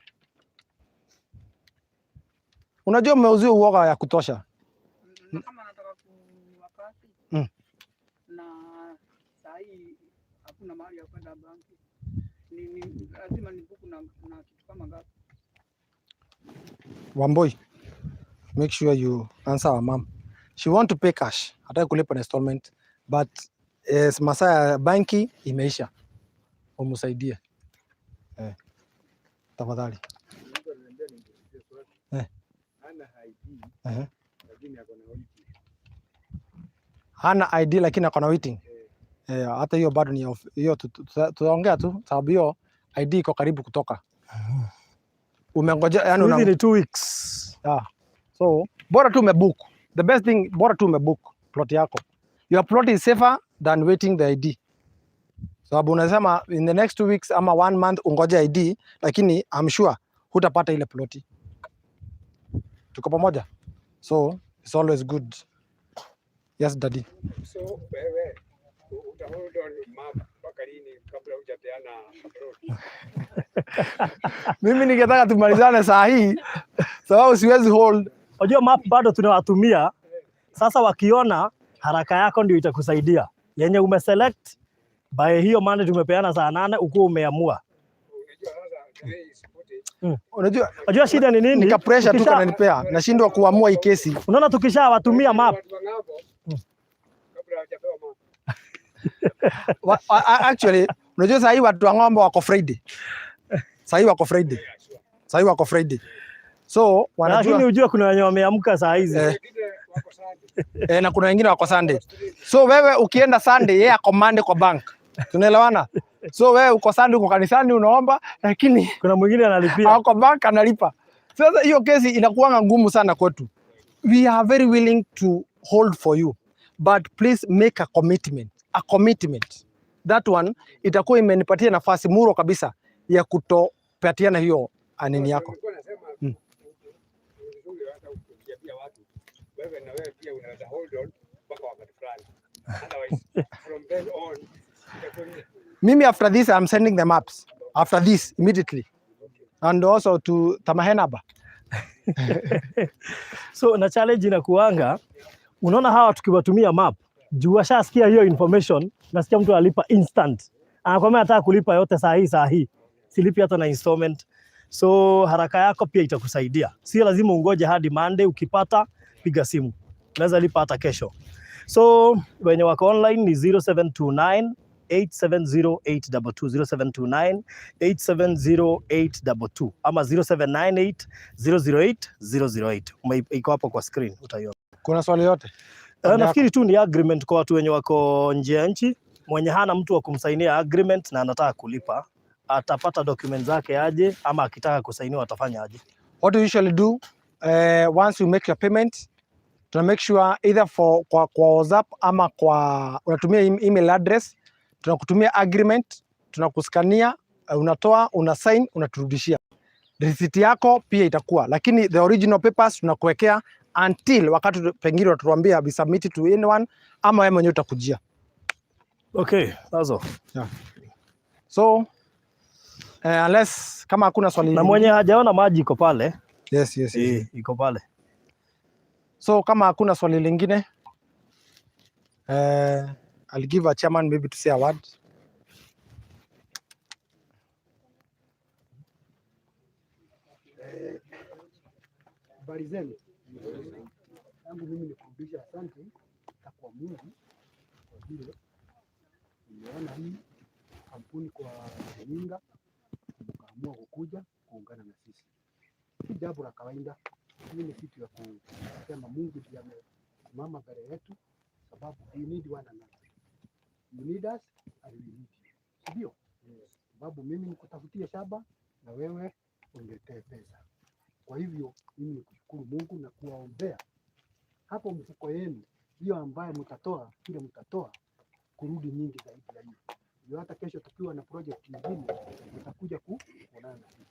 Unajua mmeuziwa uoga ya kutosha. Na kama nataka kuwakati na saa hii hakuna mahali ya kwenda banki, ni lazima nibook na kitu kama ngapi? Wamboi, make sure you answer our mom. She want to pay cash, hataki kulipa na installment, but masaa ya banki imeisha. Umsaidie. Tafadhali. Mtu aliniambia nimuulizie swali. Hana ID lakini ako na waiting. Hana ID lakini ako na waiting. Hata hiyo bado ni hiyo tutaongea tu sababu hiyo ID iko karibu kutoka. Umengoja yani una Hizi ni 2 weeks. Yeah. So bora tu umebook. The best thing, bora tu umebook plot yako. Your plot is safer than waiting the ID. Sababu unasema in the next 2 weeks ama 1 month ungoje ID, lakini I'm sure hutapata ile ploti. Tuko pamoja? So it's always good. Yes, daddy. So wewe utahold on map mpaka lini kabla hujapeana plot? Mimi ningetaka tumalizane saa hii sababu siwezi hold. Unajua map bado tunawatumia. Sasa wakiona haraka yako ndio itakusaidia. Yenye umeselect by hiyo Monday tumepeana saa 8 ukuwa umeamua. Unajua sasa the way is put it. Unajua Unajua shida ni nini? Nika pressure tu kananipea. Nashindwa kuamua hii kesi. Unaona tukishawatumia map. Watu wa ng'ambo kabla hawajapewa map. Actually Unajua saa hii watu wa ng'ombe wako Friday. Saa hii wako Friday. Saa hii wako Friday. So wanajua Lakini ujue kuna wenye wameamka saa hizi. Na kuna wengine wako Sunday. So wewe ukienda Sunday, yeye ako Monday kwa bank. Tunaelewana? So wewe uko Sunday, uko kanisani unaomba, lakini Kuna mwingine analipia. ako bank analipa. Sasa hiyo kesi inakuanga ngumu sana kwetu. We are very willing to hold for you, but please make a commitment. A commitment. That one itakuwa imenipatia nafasi muro kabisa ya kutopatiana hiyo nini yako. Nilikuwa nasema ni vizuri hata ukiambia watu wewe na wewe pia unaweza hold on mpaka wakati fulani. Otherwise from then on itakuwa ni Mimi after this I'm sending the maps. After this immediately. And also to Tamahenaba. So na challenge inakuanga, unaona hawa tukiwatumia map, juu washasikia hiyo information, nasikia mtu alipa instant, anakwambia nataka kulipa yote saa hii saa hii, silipi hata na installment. So haraka yako pia itakusaidia, sio lazima ungoje hadi Monday. Ukipata piga simu, unaweza lipa hata kesho. So wenye wako online ni 0729 870822, 0729 870822 ama 0798 008 008. Iko hapo kwa screen utaiona. Kuna swali yote? Nafikiri tu ni agreement kwa watu wenye wako nje ya nchi. Mwenye hana mtu wa kumsainia agreement na anataka kulipa atapata document zake aje, ama akitaka kusainiwa atafanya aje? What we usually do, once you make your payment, tuna make sure either for kwa WhatsApp ama kwa unatumia email address, tunakutumia agreement, tunakuskania, unatoa, una sign, unaturudishia. Receipt yako pia itakuwa, lakini the original papers tunakuwekea until wakati pengine utatuambia we submit it to anyone ama wewe mwenyewe utakujia. Okay, that's all. So unless kama hakuna swali Na mwenye hajaona maji iko pale. Yes. Eh, iko pale. So kama hakuna swali lingine, I'll give a chairman maybe to say a word. Habari zenu. Yangu mimi ni kurudisha asante na kwa Mungu kwa vile nimeona hii kampuni kwa runinga mkaamua kukuja kuungana na sisi. Si jambo la kawaida, hii ni kitu ya kusema Mungu ndiye amesimama mbele yetu, sababu we need one another. You need us and we need you. Si ndio? Sababu mimi nikutafutie shamba na wewe uniletee pesa. Kwa hivyo mimi ni kushukuru Mungu na kuwaombea hapo mfuko yenu hiyo ambaye mtatoa kile mtatoa kurudi nyingi zaidi ya hiyo. Ndio hata kesho tukiwa na project nyingine mtakuja kuonana na sisi.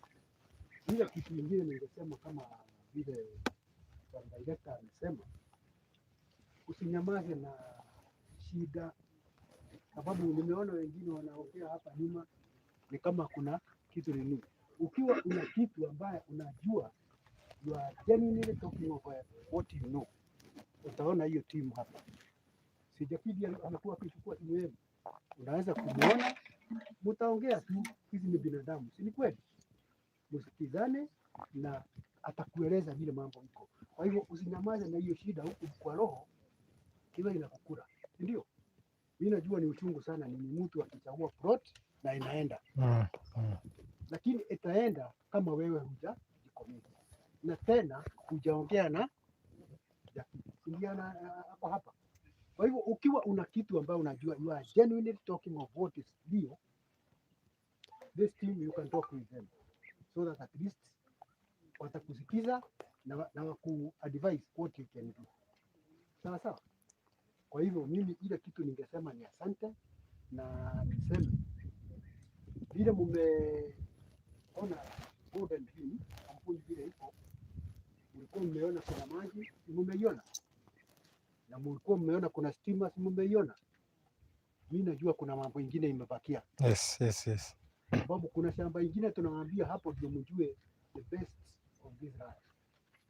Ile kitu ingine ningesema kama vile bwana director amesema, usinyamaze na shida, sababu nimeona wengine wanaongea hapa nyuma ni kama kuna kitu nini. Ukiwa una kitu ambaye unajua you are genuinely talking of what you know, utaona hiyo timu hapa. Sijakidi amekuwa akichukua timu yenu, unaweza kumuona, mtaongea tu, hizi ni binadamu, si ni kweli? Msikizane na atakueleza vile mambo iko. Kwa hivyo usinyamaze na hiyo shida huku kwa roho iwe inakukula, si ndio? Mimi najua ni uchungu sana, ni mtu akichagua plot na inaenda lakini itaenda kama wewe hujajicommit na tena hujaongea na Jackie, na hapa hapa. Kwa hivyo ukiwa una kitu ambayo unajua you are genuinely talking of what is real, this team you can talk with them so that at least watakusikiza na waku advise what you can do. Sawa sawa. Kwa hivyo mimi ile kitu ningesema ni asante na niseme vile mumeona Golden Dream kampuni vile iko, mlikuwa mmeona kuna maji, si mumeiona? Na mlikuwa mmeona kuna stima, si mumeiona? Mi najua kuna mambo ingine imebakia, Yes. sababu kuna shamba ingine tunawaambia hapo ndio mjue the best of this land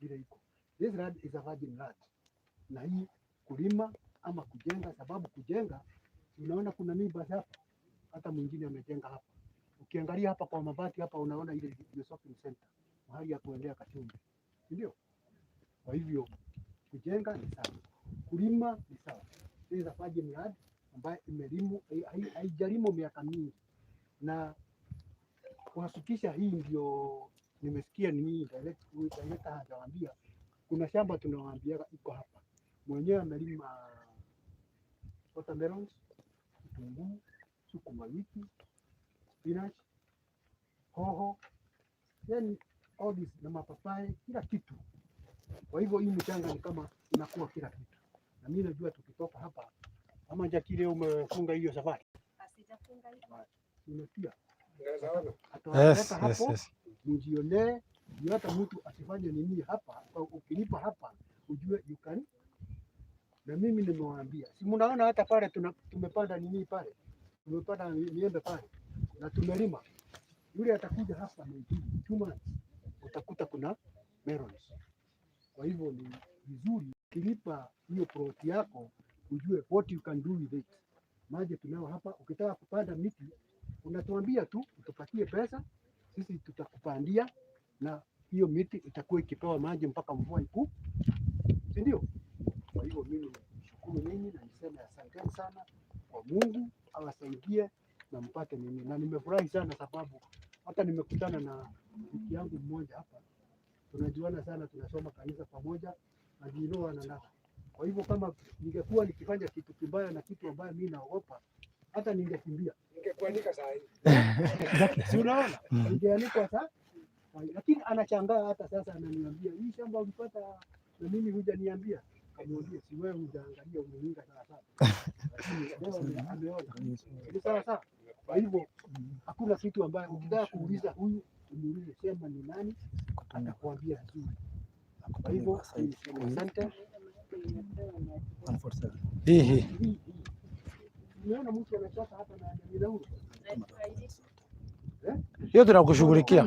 vile iko. This land is a virgin land, na hii kulima ama kujenga, sababu kujenga, unaona kuna neighbors hapa, hata mwingine amejenga hapa. Ukiangalia hapa kwa mabati hapa, unaona ile ndio shopping center, mahali ya kuendea kachumbi, si ndio? Kwa hivyo kujenga ni sawa, kulima ni sawa. This is a virgin land ambayo imelimu, haijalimwa miaka mingi. Na kuhakikisha hii ndio nimesikia ni hii huyu director hajawaambia, kuna shamba tunawaambia iko hapa, mwenyewe amelima watermelons, kitunguu, sukuma wiki, spinach, hoho, yani all this na mapapai, kila kitu. Kwa hivyo hii mchanga ni kama inakuwa kila kitu, na mimi najua tukitoka hapa, ama Jakile, umefunga hiyo safari? Sijafunga hiyo. Unasikia? Unaweza ona. Atawaleta hapo mjionee, ndio hata mtu asifanye nini hapa. Kwa ukilipa hapa ujue you can. Na mimi nimewaambia, si mnaona hata pale tumepanda nini pale, tumepanda miembe pale na tumelima. Yule atakuja hapa maybe 2 months, utakuta kuna melons. Kwa hivyo ni vizuri ukilipa hiyo plot yako ujue what you can do with it. Maji tunao hapa, ukitaka kupanda miti unatuambia tu utupatie pesa, sisi tutakupandia na hiyo miti itakuwa ikipewa maji mpaka mvua ikuje, si ndio? Kwa hivyo mimi nishukuru ninyi na niseme asanteni sana kwa Mungu awasaidie na mpate nini, na nimefurahi sana sababu hata nimekutana na rafiki yangu mmoja hapa, tunajuana sana, tunasoma kanisa pamoja na we know one another. Kwa hivyo kama ningekuwa nikifanya kitu kibaya na kitu ambayo mimi naogopa, hata ningekimbia. Ningekuanika saa hii. Si unaona? Ningeanikwa saa, lakini anashangaa hata sasa, ananiambia, "Hii shamba ulipata na mimi hujaniambia." Kamwambia, "Si wewe hujaangalia, umeninga sawa sawa." Lakini leo ameona. Ni sawa sawa. Kwa hivyo hakuna kitu ambayo ukitaka kuuliza huyu umuulize, sema ni nani, atakuambia vizuri. Kwa hivyo mimi niseme asante. Hii hii. Hii hii. Umeona mtu anachota hapa na ni Hiyo tunakushughulikia.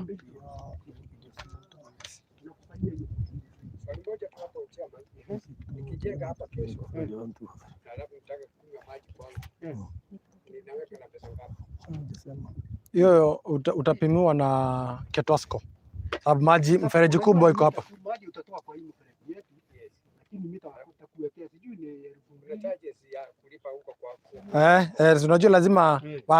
Tunakufanyia hiyo. Swali moja tu hapo, chairman. Nikijenga hapa kesho na alafu nitaka kunywa maji kwangu. Ninaweka na pesa ngapi? Hiyo utapimiwa na Ketwasco. Sababu maji mfereji kubwa iko hapa. Maji utatoa kwa hii mfereji yetu, lakini mita utakuwekea sijui ni elfu Kuna mbili. charges ya kulipa huko kwa Eh, unajua lazima wa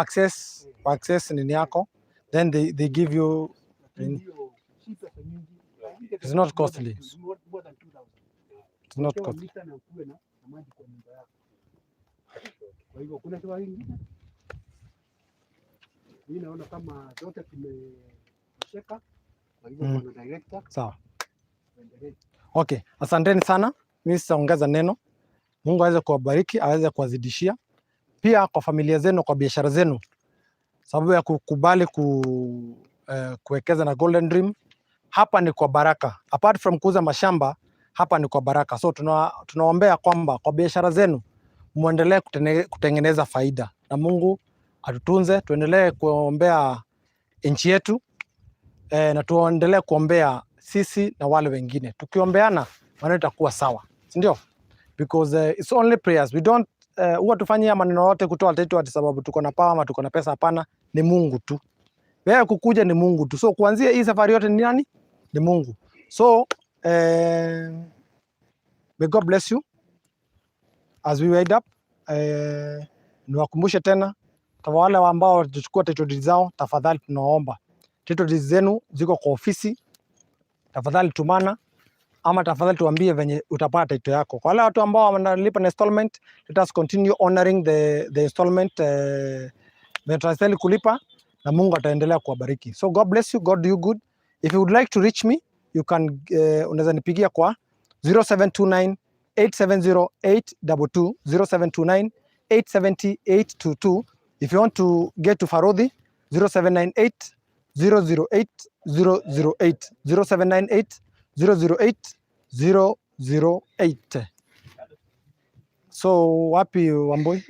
access nini yako, then they give you Lakini hiyo si pesa nyingi. It's not costly. More than 2000. It's not Ukiwa costly. mita na ukuwe na maji kwa nyumba yako. Kwa hivyo kuna swali lingine? Mimi naona kama zote tumetosheka. Kwa hivyo bwana director, Sawa. tuendelee. Okay, asanteni sana. Mimi sitaongeza neno. Mungu aweze kuwabariki, aweze kuwazidishia pia kwa familia zenu, kwa biashara zenu, sababu ya kukubali kuwekeza na Golden Dream. Hapa ni kwa baraka. Apart from kuuza mashamba, hapa ni kwa baraka. So tunaombea kwamba kwa biashara zenu muendelee kutengeneza faida na Mungu atutunze, tuendelee kuombea nchi yetu na tuendelee kuombea sisi na wale wengine. Tukiombeana maneno itakuwa sawa, si ndio? Because it's only prayers. We don't huwa tufanyia maneno yote kutoa title ati sababu tuko na power ama tuko na pesa. Hapana, ni Mungu tu. Wewe kukuja ni Mungu tu. So kuanzia hii safari yote ni nani? Ni Mungu. So may God bless you as we wind up. Niwakumbushe tena kwa wale ambao walichukua title deeds zao, tafadhali tunaomba title deeds zenu ziko kwa ofisi, tafadhali tumana ama tafadhali tuambie venye utapata title yako. Kwa wale watu ambao wanalipa na installment, let us continue honoring the installment venye tunastahili kulipa na Mungu ataendelea kuwabariki. So God bless you, God do you good. If you would like to reach me, you can unaweza nipigia kwa 0729 870 822, 0729 870 822. If you want to get to Farodhi, 0798 008 008, 0798 008 008. So wapi Wambui?